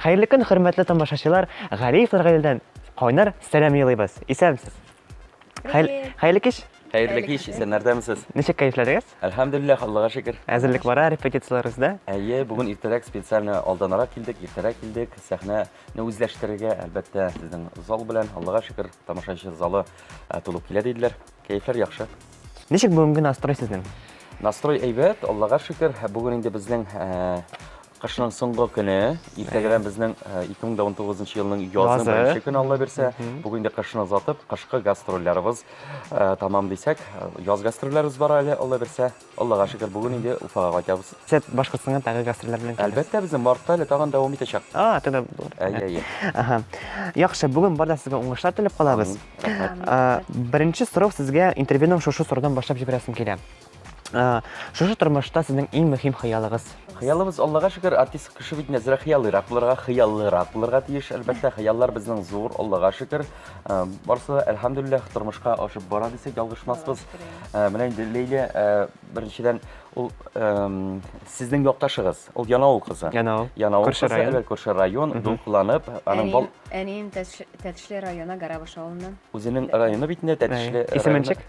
Хәерле көн, хөрмәтле тамашачылар! Галиевлар гаиләдән кайнар сәлам юлыйбыз. Исәнмесез. Хәерле кич. Хәерле кич, исәннәрдәмесез? Ничек кәефләрегез? Әлхәмдүлилләһ, Аллага шөкер. Әзерлек бара, репетицияләрегездә? Әйе, бүген иртәрәк специально алданрак килдек, иртәрәк килдек, сәхнәне үзләштерергә, әлбәттә, сезнең зал белән, Аллага шөкер, тамашачы залы э, тулып килә диделәр. Кәефләр яхшы. Ничек бүгенге настрой сезнең? Настрой әйбәт, Аллага шөкер. Бүген инде безнең э, кышның соңгы көне. Иртәгәдән безнең 2019 э, елның язның беренче көне Алла бирсә. Бүген инде кышны озатып, кышкы гастрольләребез э, тамам дисәк, яз гастрольләребез бар әле, Алла бирсә. Аллага шөкер, бүген инде Уфага кайтабыз. Сез Башкортстанга тагы гастрольләр белән киләсез? Әлбәттә, безнең мартта әле тагын дәвам итәчәк. А, тогда булыр. Әйе, әйе. Ага. Яхшы, бүген бар да сезгә уңышлар теләп калабыз. Беренче сорау сезгә интервьюның шушы сораудан башлап җибәрәсем килә. Шушы тормышта сезнең иң мөһим хыялыгыз? Хыялыбыз, Аллага шөкер, артист кеше бит әзрәк хыялыйрак булырга, хыяллырак булырга тиеш. Әлбәттә, хыяллар безнең зур, Аллага шөкер. Барысы да, әлхәмдүлилләһ, тормышка ашып бара дисәк, ялгышмасбыз. Менә инде Ләйлә, беренчедән, ул сезнең якташыгыз, ул Янаул кызы. Янаул. Янаул кызы, әлбәттә, күрше район, дулкынланып, аның бал Әнием Тәтешле районы Гарабаш авылыннан. Үзенең районы бит инде Тәтешле. Исеме ничек?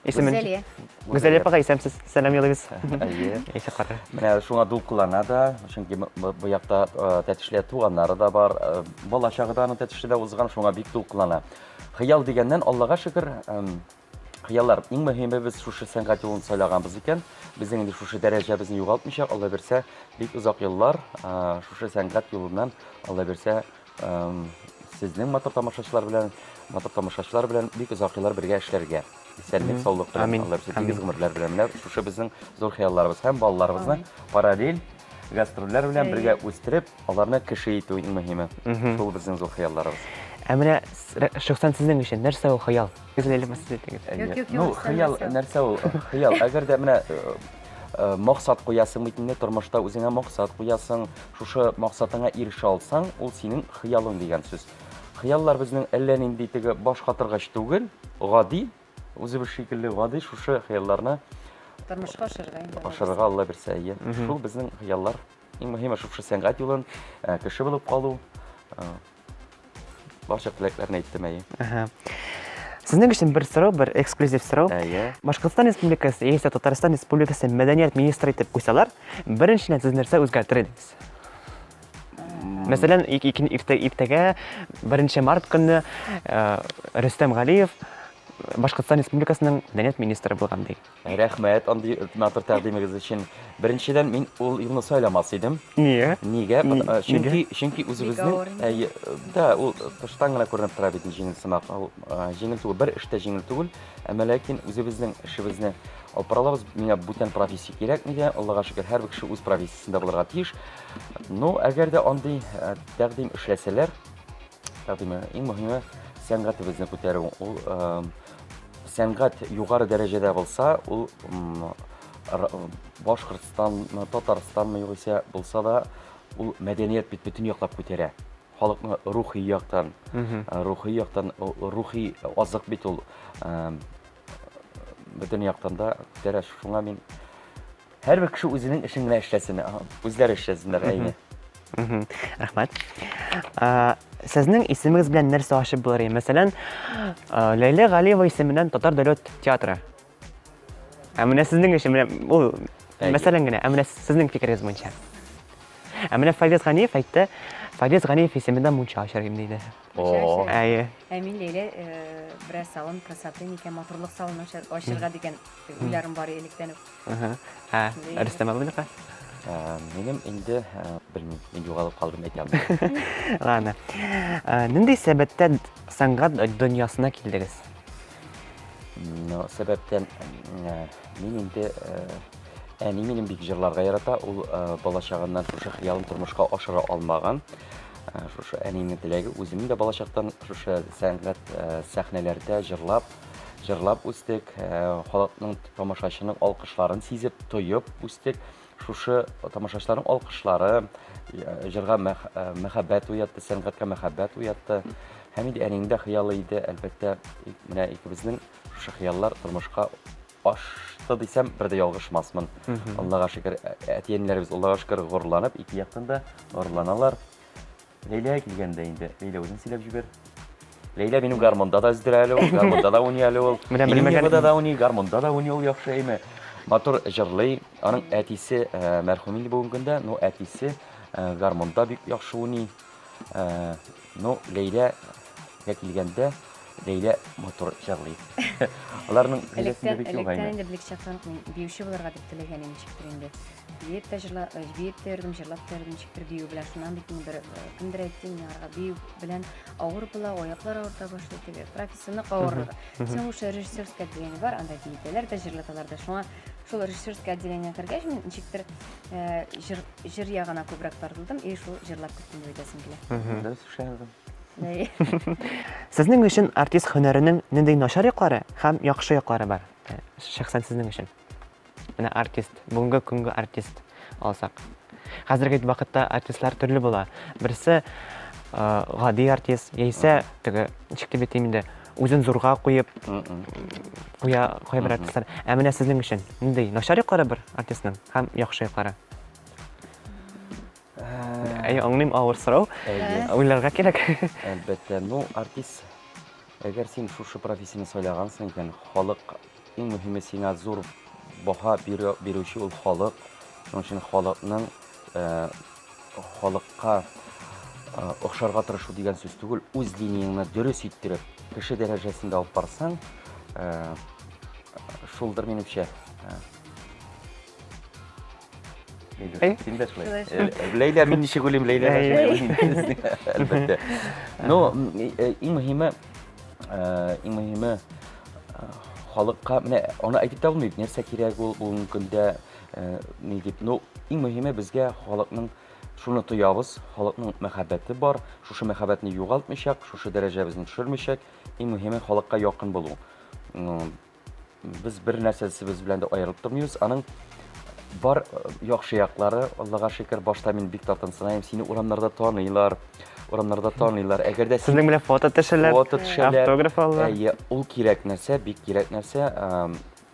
Исеме Гүзәлия. Гүзәлия апага исәнсез. Сәлам юлыйбыз. Әйе. Әйсә кара. Менә шуңа дулкынлана да, чөнки бу якта Тәтешле туганнары да бар, бала чагы да аның Тәтешледә узган, шуңа бик дулкынлана. Хыял дигәннән, Аллага шөкер, хыяллар иң мөһиме без шушы сәнгать юлын сайлаганбыз икән, безнең инде шушы дәрәҗәбезне югалтмыйча, Алла бирсә, бик озак еллар шушы сәнгать юлыннан, Алла бирсә, сезнең матур тамашачылар белән, матур тамашачылар белән бик озак еллар бергә эшләргә. Исәнлек, саулык белән, Алла бирсә, тигез гомерләр белән. Менә шушы безнең зур хыялларыбыз һәм балаларыбызны параллель гастрольләр белән бергә үстереп, аларны кеше итү иң мөһиме. Шул безнең зур хыялларыбыз. Ә менә шәхсән сезнең өчен нәрсә ул хыял? Сез әйтегез. Ну, хыял нәрсә ул? Хыял, әгәр дә менә э, максат куясың бит инде тормышта үзеңә максат куясың, шушы максатыңа ирешә алсаң, ул синең хыялың дигән сүз. Хыяллар безнең әллә нинди теге баш катыргач түгел, гади, үзебез шикелле гади шушы хыялларны тормышка ашырырга инде. Ашырырга Алла бирсә, әйе. Шул безнең хыяллар. Иң мөһиме шушы сәнгать юлын, э, кеше булып калу. Э, Барча теләкләрне әйттем, әйе. Ага. Сезнең өчен бер сорау, бер эксклюзив сорау. Әйе. Башкортстан Республикасы яисә Татарстан Республикасы мәдәният министры итеп куйсалар, беренчедән сез нәрсә үзгәртер идегез? Мәсәлән, иртәгә 1 март көнне э, Рөстәм Галиев Башкортстан Республикасының мәдәният министры булган ди. Рәхмәт андый матур тәкъдимегез өчен. Беренчедән, мин ул юлны сайламас идем. Нигә? Нигә? Чөнки, чөнки үзебезнең, әйе, да, ул тыштан гына күренеп тора бит җиңел сымак. Ул җиңел түгел, бер эш тә җиңел түгел. Әмма ләкин үзебезнең эшебезне алып бара алабыз. Миңа бүтән профессия кирәкми дә. Аллага шөкер, һәрбер кеше үз профессиясендә булырга тиеш. Ну, әгәр дә андый тәкъдим эшләсәләр, тәкъдиме, иң мөһиме сәнгатебезне күтәрү. Ул Сәнгать югары дәрәҗәдә булса, ул Башкортстанмы, Татарстанмы югыйсә булса да, ул мәдәният бит бөтен яклап күтәрә. Халыкны рухи яктан, рухи яктан, рухи азык бит ул бөтен яктан да күтәрә. Шуңа мин Һәрбер кеше үзенең эшен генә эшләсен, үзләре эшләсеннәр, әйе. Рәхмәт. Сезнең исемегез белән нәрсә ачып булыр иде? Мәсәлән, Ләйлә Галиева исеменнән Татар дәүләт театры. Ә менә сезнең өчен менә ул мәсәлән генә, ә менә сезнең фикерегез буенча. Ә менә Фавез Ганиев әйтте, Фавез Ганиев исемендә мунча ачар идем диде. О. Әйе. Ә мин Ләйлә берәр салон красоты микән, матурлык салоны ачырга дигән уйларым бар электән үк. Ә, Рөстәм абыйныкы? Минем инде, белмим, мин югалып калдым, әйтә алмыйм. Ладно. Нинди сәбәптән сәнгать дөньясына килдегез? Ну, сәбәптән мин инде әни минем бик җырларга ярата, ул балачагыннан шушы хыялын тормышка ашыра алмаган. Шушы әниемнең теләге, үземнең дә балачактан шушы сәнгать сәхнәләрдә җырлап, Җырлап үстек, э, халыкның, тамашачының алкышларын сизеп, тоеп үстек. Шушы тамашачыларның алкышлары э, җырга э, мәхәббәт уятты, сәнгатькә мәхәббәт уятты. Һәм инде әнинең дә хыялы иде, әлбәттә, менә икебезнең шушы хыяллар тормышка ашты дисәм, бер дә ялгышмасмын. Аллага шөкер, әти-әниләребез Аллага шөкер горурланып, ике яктан да горурланалар. Ләйләгә килгәндә инде, Ләйлә үзең сөйләп җибәр. Ләйлә минем гармунда да өздерә әле ул, гармунда да уйный әле ул. Менә Минем белмәгән- Нивада да уйный, гармунда да уйный ул яхшы әйме. Матур җырлый. Аның әтисе э, мәрхүм инде бүгенге көндә, но әтисе э, гармунда бик яхшы уйный. Э, ну, Ләйләгә килгәндә, Ләйлә матур җырлый. Аларның гаиләсендә Электән, бик юк электән әйме. инде белек чактан ук мин биюче булырга дип теләгән идем ничектер инде. Биеп тә җырла, э, биеп тә йөрдем, җырлап та йөрдем ничектер бию белән. Шуннан бит инде бер э, кемдер әйтте инде аңарга бию белән авыр була, аяклар авырта башлый теге. Профессия нык авыр. Син лучше режиссерское отделение бар, анда биетәләр дә, җырлаталар да. Шуңа шул режиссерское отделениегә кергәч, мин ничектер э, җыр җыр ягына күбрәк тартылдым и шул җырлап киттем дип әйтәсем килә. Дөрес эшләдең. Әй. Сезнең өчен артист һөнәренең нинди начар яклары һәм яхшы яклары бар? Э, Шәхсән сезнең өчен. Менә артист, бүгенге көнге артист алсак. Хәзерге вакытта артистлар төрле була. Берсе э, гади артист, яисә теге ничек дип әйтим инде, үзен зурга куеп куя кайбер артистлар. Ә менә сезнең өчен нинди начар яклары бар артистның һәм яхшы яклары? Әй, аңлыйм, авыр сорау. Әйе. Уйларга кирәк. Әлбәттә, ну, артист, әгәр син шушы профессияне сайлагансың икән, халык, иң мөһиме сиңа зур баһа бирүче ул халык. Шуның өчен халыкның э, халыкка э, охшарга тырышу дигән сүз түгел, үз линияңне дөрес иттереп, кеше дәрәҗәсендә алып барсаң, э, шулдыр минемчә. Ләйлә, син дә шулай. Ләйлә, мин ничек уйлыйм, Ләйлә дә шулай уйлый. Әлбәттә. Но иң мөһиме, иң мөһиме халыкка менә аны әйтеп тә булмый, нәрсә кирәк ул бүгенге көндә, ни дип. Ну, иң мөһиме безгә халыкның шуны тоябыз, халыкның мәхәббәте бар, шушы мәхәббәтне югалтмыйчак, шушы дәрәҗәбезне төшермичәк, иң мөһиме халыкка якын булу. Без бер нәрсәсебез белән дә аерылып тормыйбыз. Аның бар э, яхшы яклары, Аллага шөкер, башта мин бик тартынсынаем, сине урамнарда таныйлар, урамнарда таныйлар. Әгәр дә Сезнең белән фото төшәләр, фото төшәләр, автограф алалар. Әйе, ул кирәк нәрсә, бик кирәк нәрсә.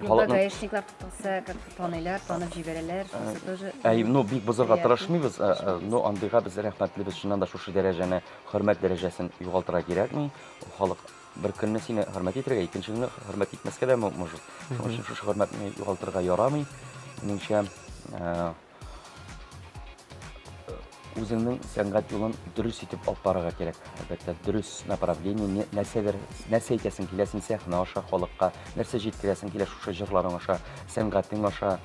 Юлда гаишниклар тотылса, как таныйлар, танып җибәрәләр, шунысы тоже. Әй, ну бик бозырга тырышмыйбыз, э, э, но андыйга без рәхмәтлебез, чыннан да шушы дәрәҗәне, хөрмәт дәрәҗәсен югалтырга кирәкми. Халык Бер көнне сине хөрмәт итәргә, икенче көнне хөрмәт итмәскә дә может. Шуның өчен шушы хөрмәтне югалтырга ярамый. Минемчә, э, үзеңнең сәнгать юлын дөрес итеп алып барырга кирәк. Әлбәттә, дөрес направление, нәрсәдер, нәрсә әйтәсең килә син сәхнә аша халыкка, нәрсә җиткерәсең килә шушы җырларың аша, сәнгатең аша.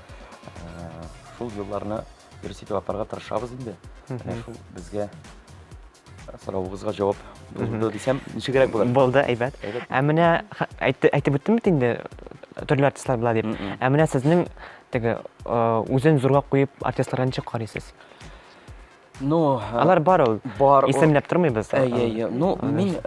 Э, шул юлларны дөрес итеп алып барырга тырышабыз инде. Менә шул безгә Соравыгызга җавап булды дисәм, ничегрәк булыр? Булды, әйбәт. Ә менә әйтеп үттем бит инде, төрле артистлар була дип. Ә менә сезнең теге үзен зурга куеп артистларга ничек карыйсыз? Ну, алар бар ул. Бар. Исемләп тормыйбыз. Әйе, әйе. Ну, мин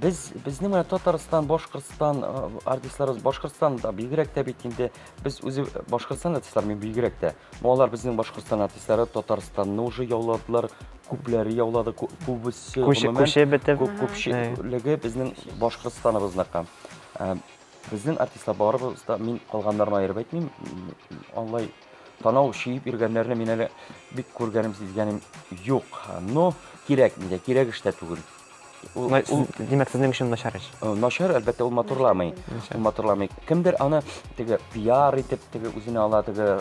без безнең менә Татарстан, Башкортстан артистларыбыз, Башкортстанда бигрәк тә бит инде без үзе Башкортстан артистлары, мин бигрәк тә. Ну, алар безнең Башкортстан артистлары Татарстанны уже яуладылар, күпләре яулады, күбесе Күче, күче бетеп. Күп күпчелеге безнең Башкортстаныбызныкы. Ә, безнең артистлар барыбыз да, мин калганнарын аерып әйтмим, алай танау чөеп йөргәннәрне мин әле бик күргәнем, сизгәнем юк. Но кирәк инде, кирәк эш тә түгел. Ул, ул, димәк, сезнең өчен начар эш. Э, начар, әлбәттә, ул матурламый. Ул матурламый. Кемдер аны теге пиар итеп, теге үзенә ала, теге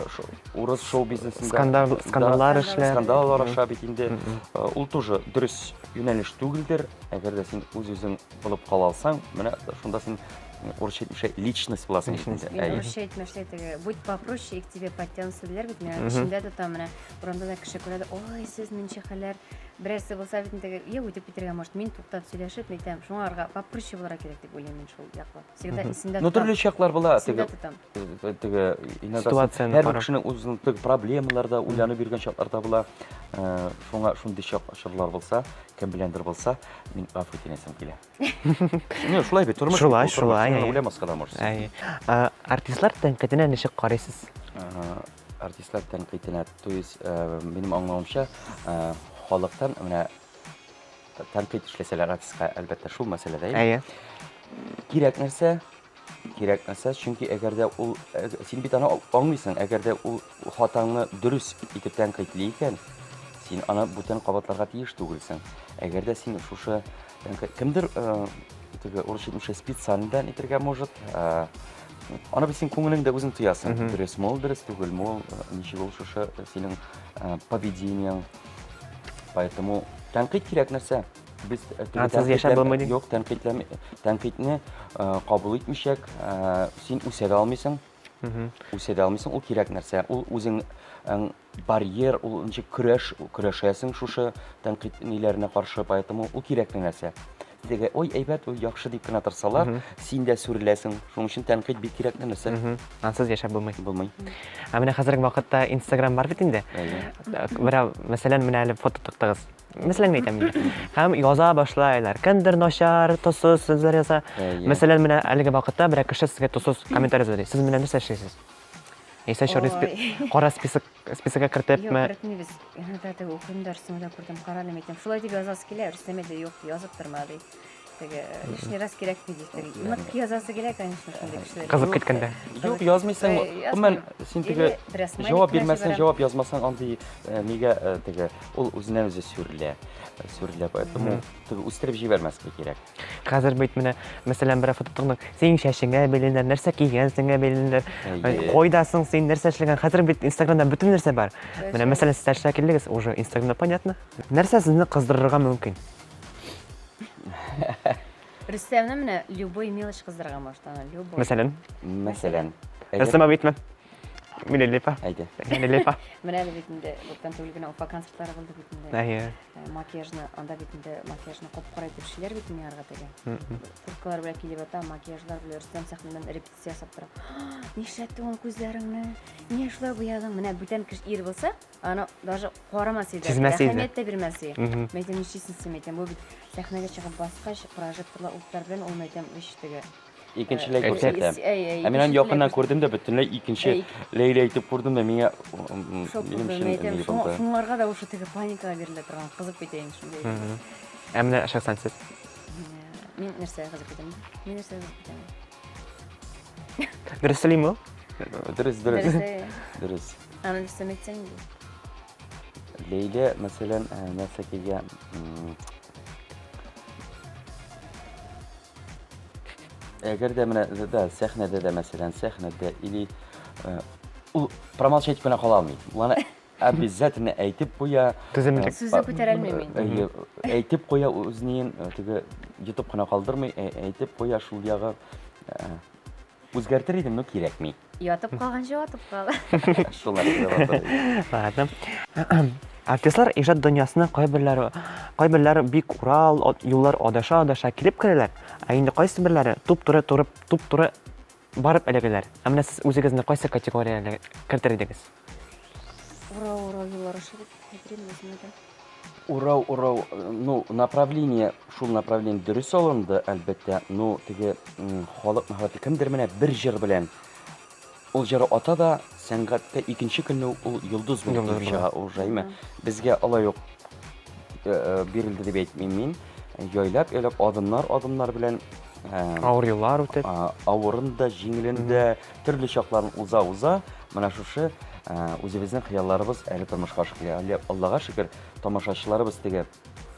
урыс шоу-бизнесында. Скандал, скандаллар эшләп. Скандаллар аша бит инде. Э, ул тоже дөрес юнәлеш түгелдер. Әгәр дә син үз-үзең булып кала алсаң, менә шунда син урысча әйтмешли личность буласың бит инде. Мин урысча әйтмешли теге будь попроще и к тебе подтянутся диләр бит. Мин эчемдә тотам менә урамда да кеше күрә дә, ой, сез ничә хәлләр. Берәрсе булса бит теге, я үтеп китәргә может, мин туктап сөйләшеп, әйтәм, шуңарга попроще булырга кирәк дип уйлыйм мин шул яклап. Всегда исемдә Ну, төрле чаклар була, теге теге теге иногда Ситуацияне һәрбер карап. кешенең үзенең теге проблемаларда уйланып йөргән чаклар да була. Э, Шуңа шундый чак чорлар булса, кем беләндер булса, мин гафу үтенәсем килә. Не, шулай бит, тормыш. Шулай, бит ул, тормыш. шулай, Син аны әйе. уйламаска да можешь. Әйе. Ә, Артистлар тәнкыйтенә ничек карыйсыз? Э, Артистлар тәнкыйтенә, то есть, э, минем аңлавымча, э, халыктан менә тәнкыйть эшләсәләр артистка, әлбәттә, шул мәсьәләдә. Әйе. Кирәк нәрсә, кирәк нәрсә, чөнки әгәр дә ул, э, син бит аны аңлыйсың, әгәр дә ул хатаңны дөрес итеп тәнкыйтьли икән, Син аны бүтән кабатларга тиеш түгелсең. Әгәр дә син шушы кемдер теге урысча әйтмешә специально да итергә может. Аны бит син күңелеңдә үзең тоясың. Дөресме ул, дөрес түгелме ул, ничек ул шушы синең поведениең. Поэтому тәнкыйть кирәк нәрсә. Без Ансыз яшәп булмый ди. Юк, тәнкыйтьләми, тәнкыйтьне кабул итмичәк, син үсә дә алмыйсың. Үсә дә алмыйсың, ул кирәк нәрсә. Ул үзең барьер, ул ничек көрәш, көрәшәсең шушы тәнкыйть ниләренә каршы, поэтому ул кирәкле нәрсә. Теге, ой, әйбәт, ой, яхшы дип кенә торсалар, син дә сүреләсең. Шуның өчен тәнкыйть бик кирәкле нәрсә. Ансыз яшәп булмый. Булмый. Ә менә хәзерге вакытта Инстаграм бар бит инде. Берәү, мәсәлән, менә әле фото тыктыгыз. Мәсәлән, әйтәм инде. Һәм яза башлайлар. Кемдер начар, тосыз сүзләр яза. Мәсәлән, менә әлеге вакытта берәр кеше сезгә тосыз комментарий яза ди. Сез менә нәрсә эшлисез? Яисә черный спи- кара список списокка Юк, кертепме? кертмибез. Иногда теге укыйм да, Рөстәмгә күрдем, карале әйтәм. Шулай дип язасы килә, Рөстәм әйтә, юк, язып торма ди. Теге лишний раз кирәкми ди. Теге нык язасы килә, конечно, шундый кешеләр. Кызып киткәндә. Юк, язмыйсың. Язмыйм. Гомумән, син теге Или бераз смайлик җавап кенә бирмәсәң, җибәрәм. җавап язмасаң, андый нигә теге ул үзеннән үзе сүрелә. Сүрелә, поэтому теге үстереп җибәрмәскә кирәк. Хәзер бит менә, мәсәлән, берәр фото тыгның, синең чәчеңә бәйләнәләр, нәрсә кигәнсеңә бәйләнәләр, кайдасың син, нәрсә эшләгән. Хәзер бит Инстаграмда бөтен нәрсә бар. Менә, мәсәлән, сез нәрсә килдегез, уже Инстаграмда понятно. Нәрсә сезне кыздырырга мөмкин? Рөстәмне менә любой мелочь кыздырырга может аны, любой. Мәсәлән? Мәсәлән. Рөстәм абый әйтмә. Мин Липа. Әйдә. Мин Липа. Менә әле бит инде күптән түгел генә Уфа концертлары булды бит инде. Әйе. Э, макияжны анда бит инде макияжны кап-кара итеп эшлиләр бит инде арга теге курткалар белән килеп ята макияжлар белән рөстәм сәхнәдән репетиция ясап тора нишләттең ул күзләреңне нигә шулай буядың менә бүтән кеше ир булса аны даже карамас иде Сизмәс иде. әһәмият тә бирмәс иде мин әйтәм нишлисең син әйтәм бу бит сәхнәгә чыгып баскач прожекторлар утлар белән ул мин әйтәм өч теге Икенче ләй Әйтә. күрсәтә. Ә Ә мин аны якыннан күрдем дә бөтенләй икенче Ләйлә итеп күрдем дә миңа Шок минем булды, өчен мин әйтәм, ни булды. Шуңарга да уже теге паникага бирелә торган, кызып китә инде шундый. Ә менә шәхсән сез? Мин нәрсәгә кызып китәм? Мин нәрсәгә кызып китәм? Дөрес сөйлиме ул? Дөрес, дөрес. Дөрес. Аны дөрес әйтсәң инде. Ләйлә, мәсәлән, нәрсәкәгә Әгәр дә менә да, сәхнәдә дә, мәсәлән, сәхнәдә или э, ул промолчать итеп кенә кала алмый. Ул аны обязательно әйтеп куя. Түземлек. Э, Сүзе күтәрелми мин. Әйе, әйтеп куя үзенең, э, теге йотып кына калдырмый, әйтеп куя шул ягы. Үзгәртер идем, но кирәкми. Ятып калганчы атып кал. Шулай дип Ладно. Артистлар иҗат дөньясына кайберләре кайберләре бик урал юллар адаша-адаша килеп керәләр, ә инде кайсы берләре туп-туры турып, туп-туры барып эләгәләр. Ә менә сез үзегезне кайсы категориягә кертер идегез? Урау, урау юллар аша дип әйтер идем үземне дә. Урау, урау, ну, направление, шул направление дөрес алынды, әлбәттә, но теге халык мәхәббәте кемдер менә бер җыр белән ул җыры ата да, сәнгатьтә икенче көнне ул йолдыз булып килеп чыга, ул жайме. Безгә алай ук э, э, бирелде дип әйтмим мин. Яйлап, яйлап, адымнар, адымнар белән э, авыр юллар үтеп, авырын да, җиңелен дә, төрле чакларын уза-уза, менә шушы үзебезнең хыялларыбыз әле тормышка ашып килә. Әле Аллага шөкер, тамашачыларыбыз теге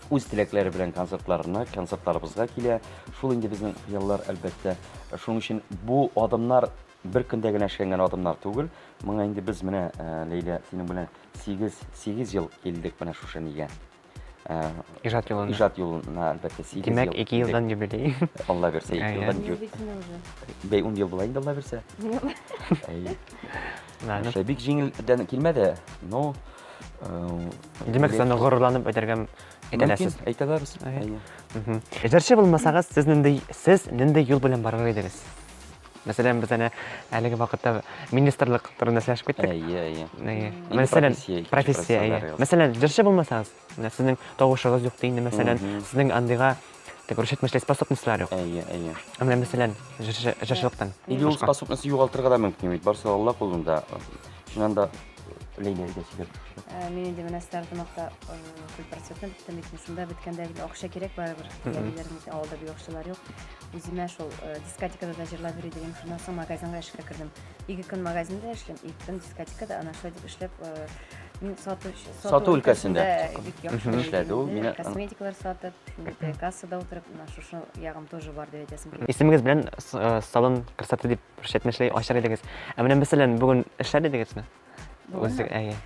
үз теләкләре белән концертларына, концертларыбызга килә. Шул инде безнең хыяллар, әлбәттә. Шуның өчен бу адымнар бер көндә генә эшләнгән адымнар түгел. Моңа инде без менә, Ләйлә, синең белән 8, 8 ел килдек менә шушы нигә. Иҗат юлына. Иҗат юлына, әлбәттә, 8 Димәк, 2 елдан юбилей. Алла бирсә, 2 елдан юбилей. Бәй, 10 ел була инде, Алла бирсә. Әйе. Шулай бик җиңелдән килмәде, но Димәк, сез аны горурланып әйтергә әйтәләсез. Әйтә алабыз. Җырчы булмасагыз, сез нинди сез нинди юл белән барыр идегез? Мәсәлән, без әнә әлеге вакытта министрлык турында сөйләшеп киттек. Әйе, әйе. Әйе. Мәсәлән, профессия, әйе. Мәсәлән, җырчы булмасагыз, менә сезнең тавышыгыз юк инде, мәсәлән, сезнең андыйга так рушит мышление способностьлар юк. Әйе, әйе. Ә менә мәсәлән, җырчылыктан. Или ул способностьны югалтырга да мөмкин бит, барысы Алла кулында. Чыннан да Ләйлә әйдә сөйләп. Э, мин инде менә Стәрлетамакта э, культпросветны беттем бит, шунда беткәндә бит акча кирәк барыбер. Әбиләрнең авылда бик акчалар юк. Үземә шул э, дискотекада да җырлап йөри идем. Шуннан соң магазинга эшкә кердем. Ике көн магазинда эшлим, ике көн дискотекада. Ана шулай дип эшләп, Мин сату сату өлкәсендә бик яхшы эшләде ул. Мине косметикалар сатып, шундый кассада утырып, менә шушы ягым тоже бар дип әйтәсем килә. Исемегез белән э, салон красоты дип күрсәтмәшләй ачар идегез. Ә менә мәсәлән, бүген эшләр идегезме? Үзегез, әйе.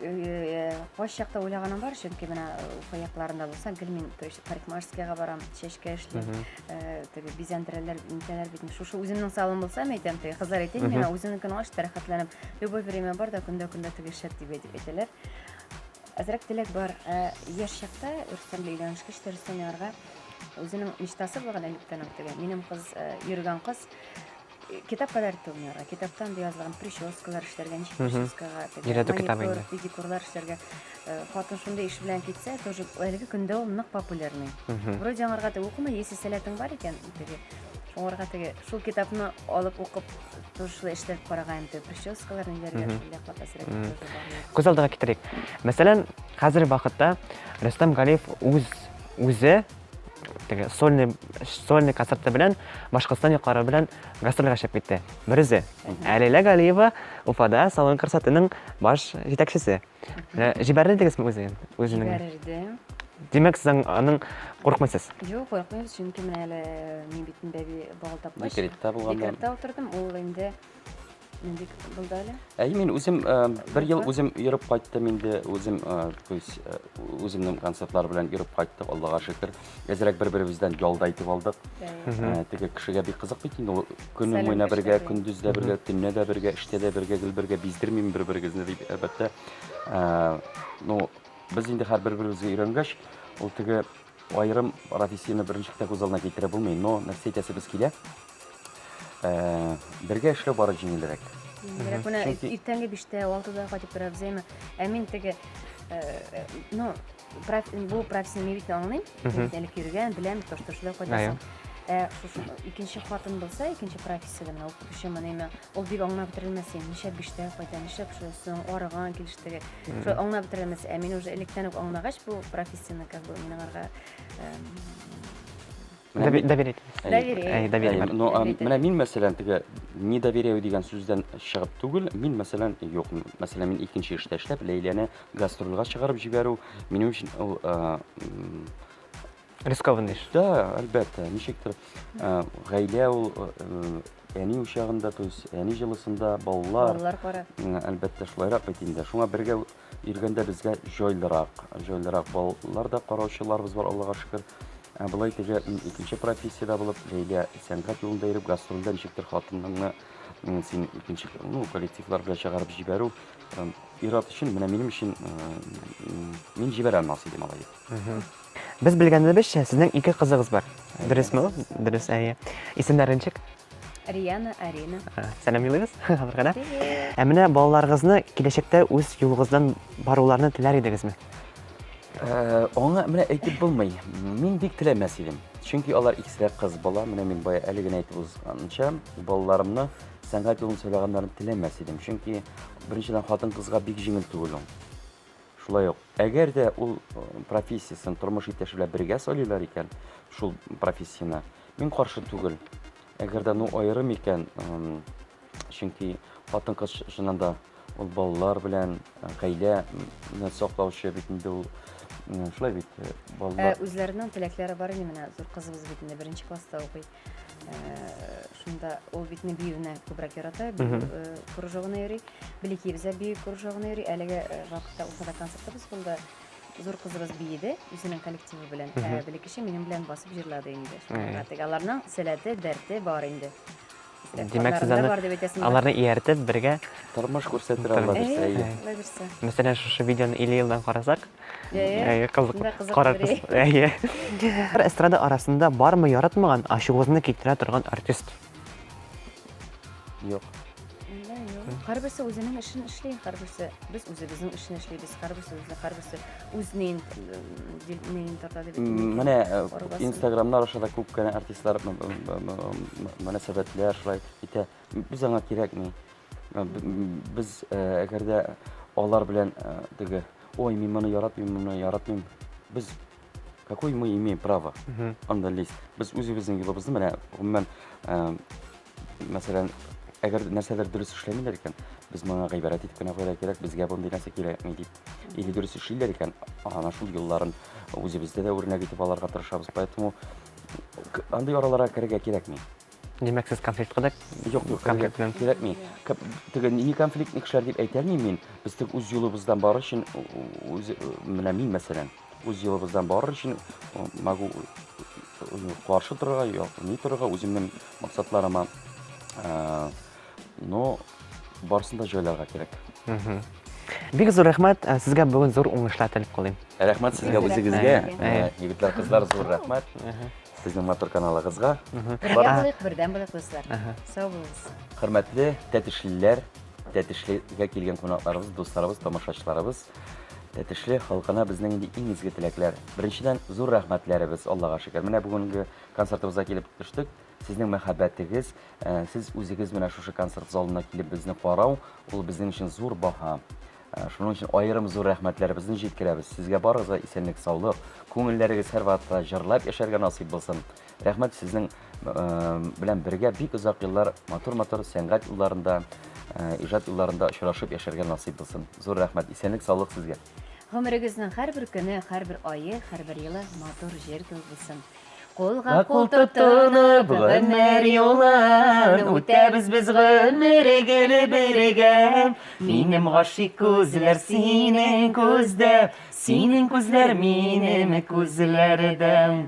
Э, кайсы чакта уйлаганым бар, чөнки менә э, Уфа якларында булса, гел мин то есть парикмахерскийга барам, чәчкә эшлим, э, теге бизәндерәләр, нитәләр бит. Шушы үземнең салон булса, мин әйтәм, теге кызлар әйтә миңа, үзеңнекен ач та рәхәтләнеп, любой время бар да, көндә-көндә теге эшләт дип әйтеп әйтәләр. Әзрәк теләк бар. Яшь чакта Рөстәм белән өйләнешкәч тә Рөстәм янарга үзенең мечтасы булган электән үк теге. Минем кыз йөргән кыз Китап кадәр түгел, китаптан да язылган прическалар эшләргә, ничек прическага, Өйрәтү китабы инде. Педикюрлар эшләргә. Э, хатын шундый эш белән китсә, тоже әлеге көндә ул нык популярный. Вроде аңарга теге укыма, если сәләтең бар икән, теге шуңарга теге шул китапны алып укып, тоже шулай эшләп караган инде прическалар ниләргә шул яклап әзрәк тоже бар. Күз алдыга китерик. Мәсәлән, хәзерге вакытта Рөстәм Галиев үз үзе теге сольный сольный концерты белән Башкортстан яклары белән гастрольгә чыгып китте. Берүзе. Ә Ләйлә Галиева Уфада салон красотының баш җитәкчесе. Менә җибәрер идегезме үзен? Үзенең. Җибәрердем. Димәк, сез аның куркмыйсыз. Юк, куркмыйбыз, чөнки менә әле мин бит бәби бала тапкач. Декретта булганда. Декретта утырдым, ул инде Нинди булды әле? Әйе, мин үзем э, бер ел үзем йөреп кайттым инде, үзем, э, то есть э, үземнең концертлар белән йөреп кайттык, Аллага шөкер. Әзрәк бер-беребездән ял да итеп алдык. Теге кешегә бик кызык бит инде ул көне буена бергә, көндез дә бергә, төнлә дә бергә, эштә дә бергә, гел бергә биздермим бер-берегезне дип, әлбәттә. Ну, без инде һәр бер-беребезгә өйрәнгәч, ул теге аерым профессияне берничек тә күз алдына китереп булмый, но нәрсә әйтәсебез килә? Э, бергә эшләү бары җиңелрәк. Җиңелрәк. Менә иртәнге биштә, алтыда кайтып торабыз, әйме. Ә мин теге, э, ну, бу профессияне мин бит аңлыйм. Мин элек йөргән, беләм, то, что шулай кайтасың. Ә шушы икенче хатын булса, икенче профессиядә менә укытучы менә ул бик аңлап бетерелмәс, нишләп биштә кайта, нишләп шулай соң, арыган килештеге. Шулай аңлап бетерелмәс. Ә мин уже электән үк аңлагач бу профессияне, как бы мин аңарга Доверять. Доверие. Доверие. Но менә мин мәсәлән теге не доверяю дигән сүздән чыгып түгел, мин мәсәлән юк, мәсәлән мин икенче эштә эшләп Ләйләне гастрольгә чыгарып җибәрү минем өчен ул рискованный эш. Да, әлбәттә, ничектер гаилә ул әни учагында, то есть әни җылысында балалар. Балалар карап. Әлбәттә, шулайрак бит инде. Шуңа бергә Йөргәндә безгә җайлырак, җайлырак балалар да караучыларыбыз бар, Аллага шөкер. Ә болай теге икенче профессиядә булып, Ләйлә сәнгать юлында йөреп, гастрольдә ничектер хатыныңны син икенче, ну, коллективлар белән чыгарып җибәрү ир-ат өчен, менә минем өчен мин җибәрә алмас идем алай дип. Без белгәнебезчә, сезнең ике кызыгыз бар. Дөресме ул? Дөрес, әйе. Исемнәре ничек? Риана, Арина. Сәлам юлыйбыз аларга да. Ә менә балаларыгызны киләчәктә үз юлыгыздан баруларны теләр идегезме? Э, аңа менә әйтеп булмый. Мин бик теләмәс идем. Чөнки алар икесе дә кыз бала. Менә мин бая әле генә әйтеп узганча, балаларымны сәнгать юлын сайлаганнарын теләмәс идем. Чөнки беренчедән хатын-кызга бик җиңел түгел ул. Шулай ук, әгәр дә ул э, профессиясен тормыш иптәше белән бергә сайлыйлар икән, шул профессияне, мин каршы түгел. Әгәр дә ну аерым икән, чөнки хатын-кыз чыннан да ул балалар белән э, гаиләне саклаучы бит инде ул шулай бит э, балалар. Ә, үзләренең теләкләре бар инде менә зур кызыбыз бит инде беренче класста укый. Шунда ул бит инде биюне күбрәк ярата, бию кружогына йөри. Бәләкәебез дә бию кружогына йөри. Әлеге вакытта Уфада концертыбыз булды. Зур кызыбыз биеде үзенең коллективы белән. Ә бәләкәче минем белән басып җырлады инде. Шуңа теге аларның сәләте, дәрте бар инде. Димәк, сез аны аларны ияртеп бергә тормыш күрсәтер Алла бирсә, әйе. Мәсәлән, шушы видеоны 50 елдан карасак, әйе, кызык карарбыз. Әйе. Эстрада арасында бармы яратмаган, ачуыгызны китерә торган артист? Юк. Юк. Һәрберсе үзенең эшен эшли, һәрберсе без үзебезнең эшне эшлибез, һәрберсе үзе, һәрберсе үз неен неен тарта дип. Менә э, Инстаграмнар аша да күп кенә артистлар мөнәсәбәтләр шулай итә. Без аңа кирәкми. Э, без э, әгәр дә алар белән теге, ой, мин моны яратмыйм, моны яратмыйм. Без Какой мы имеем право анда лезть? Без үзебезнең юлыбызны менә гомумән, э, мәсәлән, Әгәр нәрсәдер дөрес эшләмиләр икән, без моңа гыйбарәт итеп кенә куярга кирәк, безгә мондый нәрсә кирәкми дип. Или дөрес эшлиләр икән, ана шул юлларын үзебездә дә үрнәк итеп алырга тырышабыз. Поэтому андый араларга керергә кирәкми. Димәк, сез конфликтка да Юк, юк, конфликт белән кирәкми. Теге не конфликтный кешеләр дип әйтә алмыйм мин. Без тик үз юлыбыздан барыр өчен, үз менә мин мәсәлән, үз юлыбыздан барыр өчен могу каршы торырга, юк, ни торырга, үземнең максатларыма. Но барысын да җайларга кирәк. Бик зур рәхмәт, сезгә бүген зур уңышлар теләп калыйм. Рәхмәт сезгә үзегезгә, егетләр, кызлар, зур рәхмәт. Сезнең матур каналыгызга. Бергә булыйк, бердәм булыйк, дуслар. Сау булыгыз. Хөрмәтле тәтешлеләр, Тәтешлегә килгән кунакларыбыз, дусларыбыз, тамашачыларыбыз, Тәтешле халкына безнең инде иң изге теләкләр. Беренчедән, зур рәхмәтләребез, Аллага шөкер. Менә бүгенге концертыбызга килеп төштек. Сезнең мәхәббәтегез, э, сез үзегез менә шушы концерт залына килеп безне карау, ул безнең өчен зур баһа. Э, шуның өчен аерым зур рәхмәтләребезне җиткерәбез. Сезгә барыгызга исәнлек, саулык, күңелләрегез һәрвакытта җырлап яшәргә насыйп булсын. Рәхмәт сезнең э, белән бергә бик озак еллар матур-матур сәнгать юлларында, э, иҗат юлларында очрашып яшәргә насыйп булсын. Зур рәхмәт, исәнлек, саулык сезгә. Гомерегезнең һәрбер көне, һәрбер ае, һәрбер елы матур җыр кебек булсын. Кулга кул тотынып гомер юлын үтәбез без гомер гел бергә. Минем гашыйк күзләр синең күздә, синең күзләр минем күзләрдә.